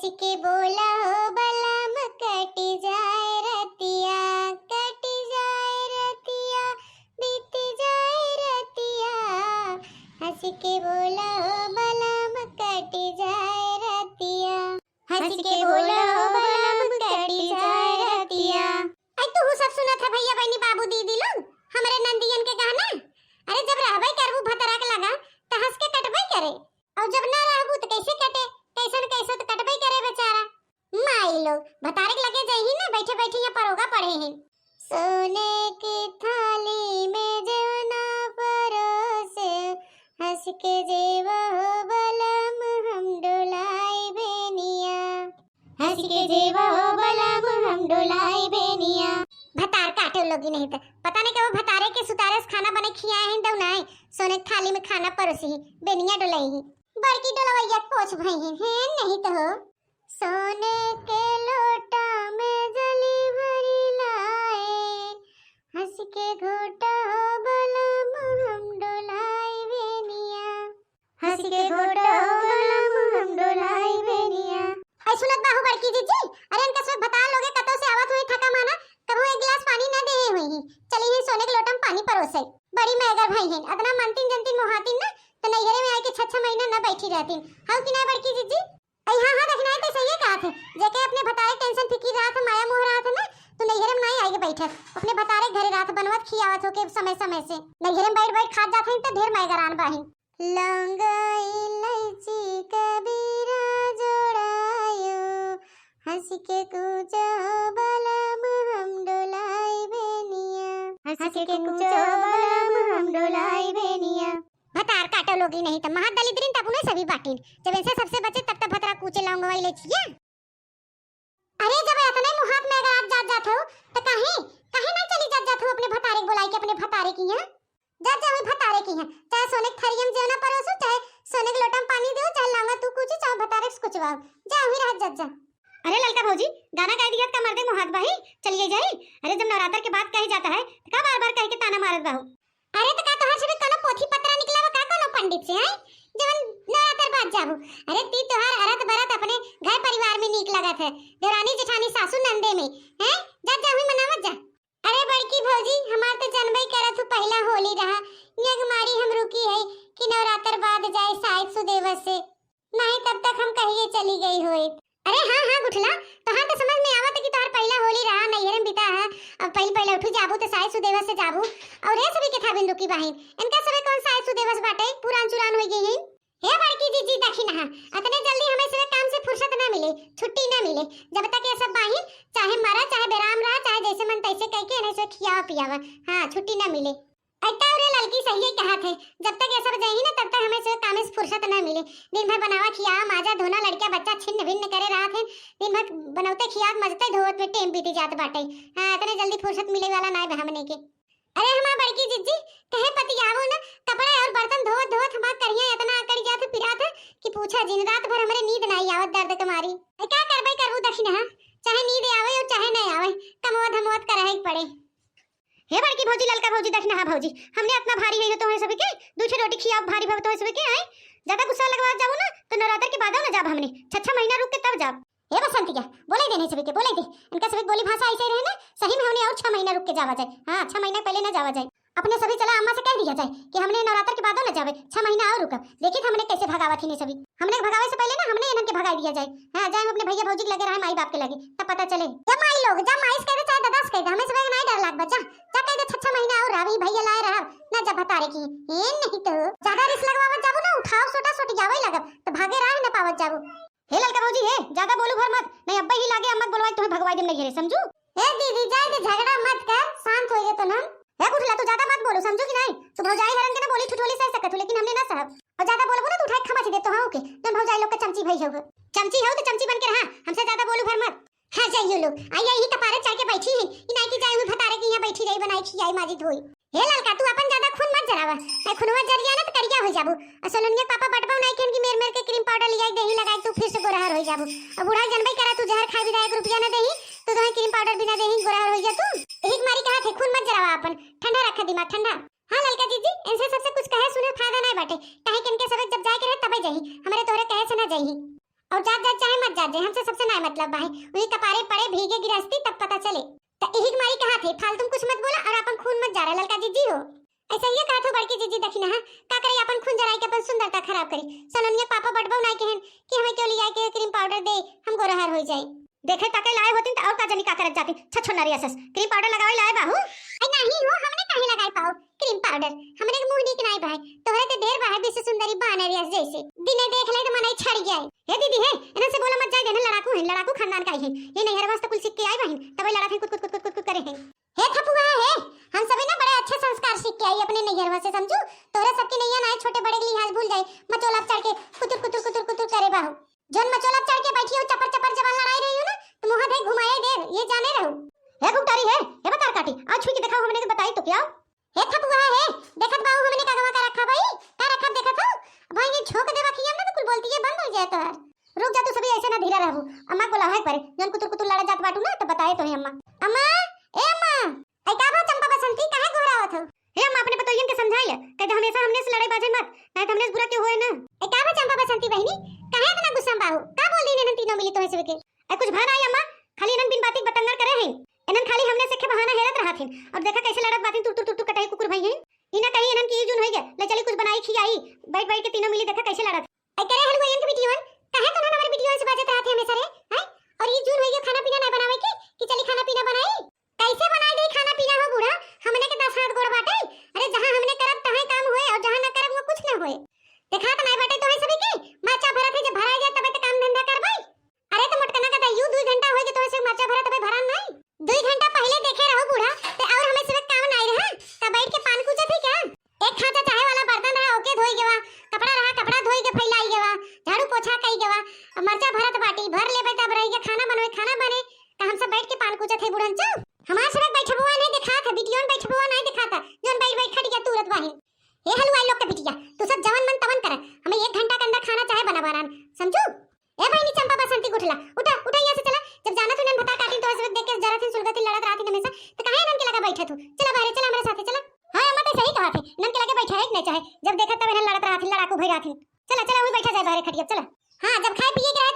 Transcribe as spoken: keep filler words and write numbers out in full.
हँस के बोला हो बलम, कट जाए रतिया, कट जाए रतिया, बीत जाए रतिया। हँस के बोला हो बलम, कट जाए रतिया। हँस के बोला हो बलम, कट जाए रतिया। आई तू सब सुनत है भैया, बहनी, बाबू, दीदी लोग, हमरे नंदियन के कहना। अरे, जब रहबे करबू भतरा के लगा, त हँस के कटबे करे, और जब ना रहबू त कैसे कटे? कैसन कैसे त कटबे करे बेचारा। माई लोग भतारे के लगे जइही ना, बैठे बैठे यहाँ परोगा पड़े हैं। सोने की थाली में जवना परोसे, हँस के जेवा हो बलम हम डोलाई बेनिया। हँस के जेवा हो बलम हम डोलाई बेनिया। भतार काटे लोगी नहीं त पता नहीं कब भतारे के सुतारे से खाना बने खियाए हैं दौनाए, सोने के थाली में खाना परोसी ही, बेनिया डोलाई ही, बड़की डोलवैया के पोछ भई हैं, हैं नहीं तो हो। सोने के लोटा में जली भरी लाए, हँस के घोटा हो बलम हम डोलाई बेनिया। हँस के घोटा हो बलम हम डोलाई बेनिया। ऐ सुनत बाहू बड़की जीजी, अरे इनका सब भतार लोगे कतौ से आवत हुई थका माना, कबहू एक गिलास पानी न देहे हुई ही। चली ही सोने के लोटा में पानी परोसे। बड़ी मैगर भई हैं, अतना मानतीन जनतीन मोहातीन ना, तो नैहरे में आके छह छह महीना न बैठी रहतीन। हौ कि ना बड़की जीजी? ऐ हाँ, हाँ, देखना है तो सही है कहा थे। जेके अपने भतारे tension फिकिर रहा था, माया मोह रहा था ना, तो नैहरे में नहीं आके बैठत। अपने भतारे घरे रहा था, बनवत खियावत होके समय समय से। नैहरे में बैठ बैठ खात जात हैं तो ढेर मैगरान बाहिन। लौंगा इलायची कबीरा जोड़ायो, हँस के कूचा बलम हम डोलाई बेनिया। हँस के कूचा बलम हम डोलाई बेनिया। भतार काटो लोगी नहीं त महादलिद्रिन तब उन्हें सभी बाटिन। जब इनसे सबसे बचे तब तब भतरा कूचे लौंगवा इलायचिया। अरे जब इतने मुहात में अगर आप जात जात हो त काहे, काहे ना चली जात जात हो अपने भतारे के बुलाई के अपने भतारे की यहाँ? जात जाओ भतारे की यहाँ, चाहे सोने के थरिया में जेवना परोसो, चाहे सोने के लोटा में पानी दो, चाहे लौंगा तू कूची, चाहे भतारे से कुचवाओ, जा वही रहत जात जा। अरे ललका भौजी, गाना गाय दिया का मर्दे मुहात बाही, चलिए जाई। अरे जब नवरात्र के बाद कहे जाता है तो का बार बार कह के ताना मारत बाहू? अरे तो का तोहार से भी कोनो पोथी पत्रा निकला बा का कोनो पंडित से, हैं? जवन नवरात्र बाद जाबू। अरे ती तोहार हरत बरत अपने घर परिवार में नीक लगत है, देवरानी जेठानी सासू नंदे में, हैं? जा जा हुई मनावत जा। अरे बड़की भौजी, हमार तो जनबई करत हूँ पहिला होली रहा, यग मारी हम रुकी है कि नवरात्र बाद जाए साइत सुदेवस से। नहीं, तब तक हम कहिए चली गई होइत। अरे हाँ, हाँ, गुठला, तोहार तो समझ में आवत है कि तोहार पहिला होली रहा, नैहरे में बिता है। अब पहिल पहिला उठू जाबू तो साइत सुदेवस से जाबू। और ये सभी के था बिन रुकी बाहिन, इनका सभी कौन साइत सुदेवस बाटे, पुरान चुरान हो गई है। हे बड़की जीजी, देखी ना, अतने जल्दी हमें सभी काम से फुर्सत ना मिले, छुट्टी ना मिले। जब तक ये सब बाहिन, चाहे मरा, चाहे बेराम रहा, चाहे जैसे मन तैसे कह के इन्हें से खियावा पियावा, हाँ, छुट्टी ना मिले। अइता रे ललकी सही कहा थे, जब तक ये सब जाही ना तब तक हमें से कामे से फुर्सत ना मिले। दिन भर बनावा खियावा, माजा धोना, लड़किया बच्चा छिन्न भिन्न करे रहत हैं, दिन भर बनौते खियावत मजते धोवत में टेम बीती जात बाटे। हाँ, इतने जल्दी फुर्सत मिले वाला ना है हमने के। अरे हमार बड़की जिज्जी, कहे पतियावो ना, कपड़ा और बर्तन धोवत धोवत हमार करिया इतना अकड़ जात पिरात है कि पूछा जिन, रात भर हमरे नींद ना आवत दर्द के मारी। ए, का करबे करबू दखिनहा, चाहे नींद आवे और चाहे ना आवे, कमवा धमवा त करहे के पड़े। हे बड़की भौजी, ललका भौजी, दखिनहा भौजी, हमने इतना भारी है तो है सभी के, दू ठे रोटी खियाव भारी भव तो है सभी के, आए? ज्यादा गुस्सा लगवा जाबू ना तो नवरात्र के बादो ना जाब हमने, छह छह महीना रुक के तब जाब। हे बसंतिया, बोले दे नहीं सभी के, बोले दे। इनका सभी के बोली भाषा ऐसे रहे ना, सही में हमने और छह महीना रुक के जावा जाए। हाँ, छह महीना पहले ना जावा जाए। अपने सभी चला अम्मा से कह दिया जाए कि हमने नवरात्र के बादो ना जावे, छह महीना और रुकब। देखी हमने कैसे भगावा थी ने सभी। हमने भगावे से पहले ना हमने इनन के भगा दिया जाए। हाँ, जाए हम अपने भैया भौजी के लगे रहे, माई बाप के लगे, तब पता चले। जा माई लोग, जा माई से कह दे, चाहे दादा से कह दे, हमें सभी के नहीं डर लाग बा। जा, जा कह दे, छह छह महीना और रहा, भैया लाए रहा, ना जब भतारे की। ए, नहीं तो ज्यादा रिस्क लगवावत जाबू ना, उठाव सोटा सोटी जावे लगब, तो भागे राह न पावत जाबू। हे ललका भौजी, हे, ज्यादा बोलू भर मत, नहीं अब्बे ही लागे अम्मा के बोलवाई, तुम्हें भगवाई देम नहीं घरे, समझू? हे दीदी, जाए दे, झगड़ा मत कर, शांत हो गए तो ना। हे गुठला, तू ज्यादा मत बोलो, समझू कि नहीं? तू भौजाई हरन के ना बोली ठिठोली सह सकत हो, लेकिन हमने ना सहब। और ज्यादा बोलबो ना तो उठाए खमच दे तो हाँ, ओके। तुम भौजाई लोग का चमची भई हो। चमची हो तो चमची बन के रहा, हमसे ज्यादा बोलू भर मत। हाँ, जाइयो लोग, आई आई ही कपारे चढ़ के बैठी है, ई नाई की जाए हुई भतारे के यहाँ बैठी रही, बनाई खियाई माजी धोई। हे ललका, तू अपन ज्यादा खून मत जरावा, नहीं खुनवा जर गया ना तो करिया हो जाबू। और सोलनिया के पापा बटबा नाई खेन की मेर मेर के क्रीम पाउडर लिया देही लगाई, तू फिर से गोरहर हो जाबू। और बूढ़ा जनबई करा, तू जहर खाए बिना एक रुपया ना देही, तो तुम्हें क्रीम पाउडर बिना देही गोरहर हो जा तू। यही मारी कहा थे, खून मत जरावा अपन, ठंडा रखा दिमाग ठंडा। हाँ ललका जीजी, इनसे सबसे कुछ कहे सुने फायदा नहीं बाटे, काहे कि इनके सबक जब जाए के रहे तबे जाही, हमारे तोहरे कहे से ना जाही। और जात जात चाहे मत जे हमसे सबसे नाय मतलब बाहे, उही कपारे पड़े भीगे गिरहस्ती तब पता चले। त इही के मारी कहा थे, फालतू में कुछ मत बोला और अपन खून मत जारा ललका जीजी हो। ऐसा ये कहा थे बड़की जीजी, देखी ना, हाँ, का करे अपन खून जराई के अपन सुंदरता खराब करी। सलोनिया पापा बटबो नाय कहन कि हमें क्यों लिया के क्रीम पाउडर दे, हम गोरहर हो जाए। देखे ताके लाए होतिन त और का जनी का करत जातिन, छछो नरिया सस। क्रीम पाउडर लगावे लाए बाहू? अरे नाही हो, हमने काहे लगाए पाओ क्रीम पाउडर? हमरे के मुंह नीक नाय बाहे, तोहरे ते ढेर बाहे विश्व सुंदरी बानर यस जैसे। दिने देख ले त मनई छड़ जाए। हे दीदी हे, इनन से बोला मत जाए, देने लड़ाकू हैं, लड़ाकू खानदान का ही है। ये नैहरवा से कुल सीख के आई बहिन, तबे लड़त हैं कुत कुत कुत कुत कुत कुत करे हैं। हे फफुआ हे, हम सभी ना बड़े अच्छे संस्कार सीख के आई अपने नैहरवा से, समझू? तोहरे सबके नैया ना छोटे बड़े के लिहाज भूल जाए, मचोला चढ़ के कुतुर कुतुर कुतुर कुतुर करे बाहू। जौन मचोला चढ़ के बैठी हो, चपर चपर जबान लड़ाई रही हो ना, तो मुंह धई घुमाए दे, ये जाने रहो। हे गुप्तारी हे, हे बतार काटी, आज छुई के देखाओ हमने के बताई तो क्या? हे फफुआ हे, देखत बाहू हमने का गवा का रखा भाई, का रखा देखत हो? भाई ये झोंक देवा खिया ना तो कुल बोलती है बंद हो जाए तोहर। रुक जा तू सभी ऐसे ना धीरा रहू। अम्मा को बोलावे परे, जौन कुतुर कुतुर लड़ा जात बाटू ना तो बताए तो है अम्मा। अम्मा, ए अम्मा, ऐ का बा चंपा बसंती, काहे घोरावत हो? हे अम्मा, अपने पतोहियन के समझाई ले, कह दे हमेशा हमने से लड़ाई बाजे मत, नहीं तो हमने से बुरा क्यों होए ना। ए का बा चंपा बसंती बहिनी, काहे इतना गुस्सा में बाहू? का बोल दी इन्हन तीनों मिली तोहे से के? ए कुछ भा नाई अम्मा, खाली इन्हन बिन बाती बतंगड़ करे हैं। इन्हन खाली हमने से के बहाना हेरत रहत हैं। और देखा कैसे लड़त बातिन, तुर तुर तुर तुर कटाई कुकुर भई हैं। ई ना कहीं इन्हन की ई जून होई गए, ले चली कुछ बनाई खियाई, बैठ बैठ के तीनों मिली देखा कैसे लड़त। ए करे हलुआइन के बिटियन, काहे तुन्हन हमारे बिटियन से बाजत रहत है हमेशा रे? हैं? और ई जून होई गए खाना पीना ना बनावे के कि चली खाना पीना बनाई? कैसे बनाई दे खाना पीना हो बूढ़ा? हमने के दस हाथ गोड़ बाटे। अरे जहाँ हमने करब तहाँ काम होए और जहाँ ना करब वो कुछ ना होए। देखा तो नहीं बाटे तोहे सभी के, मरचा भरत है, जब भराई जाए तबे तो काम धंधा करबे। अरे तो मोटकना का दाइयू, दुई घंटा होई के तोहे से मरचा भरत तबे भरा नहीं। दुई घंटा पहले देखे रहो बूढ़ा, ते और हमें सिवा काम नहीं रहा, तब बैठ के पान कूचत है क्या? एक खांचा चाहे वाला बर्तन रहा, ओके धोई गेवा, कपड़ा रहा, कपड़ा धोई के फैलाई गेवा, झाड़ू पोछा कई गेवा, अब मरचा भरत बाटी, भर लेबे तब रही के खाना बनवे, खाना बने, त हम सब बैठ के पान कूचत है बुढ़न चो। हमार सबक बैठबुआ नहीं दिखात है, बिटियोन बैठबुआ नहीं दिखात है, जौन बैठ बैठ खटिया तूरत बाहिन। हे हलवाई लोग के बिटिया, तू सब जवन मन तवन कर, हमें एक घंटा के अंदर खाना चाहे बना बनान, समझू? ए बहिनी चंपा बसंती गुठला, उठा, उठा यहाँ से चला। जब जाना तू नन भता काटिन तो ऐसे देख के जरा थिन सुलगत थिन लड़त रहत थिन हमेशा, तो काहे नन के लगा बैठे तू? चला बाहरे, चला हमारे साथे, चला। हाँ अम्मा, ते सही कहा थे, नन के लगे बैठा है कि नहीं चाहे, जब देखा तब इन्हन लड़त रहत थिन, लड़ाकू भई रहत थिन। चला, चला, वहीं बैठा जाए बाहरे खटिया, चला। हाँ, जब खाए पिए के रहा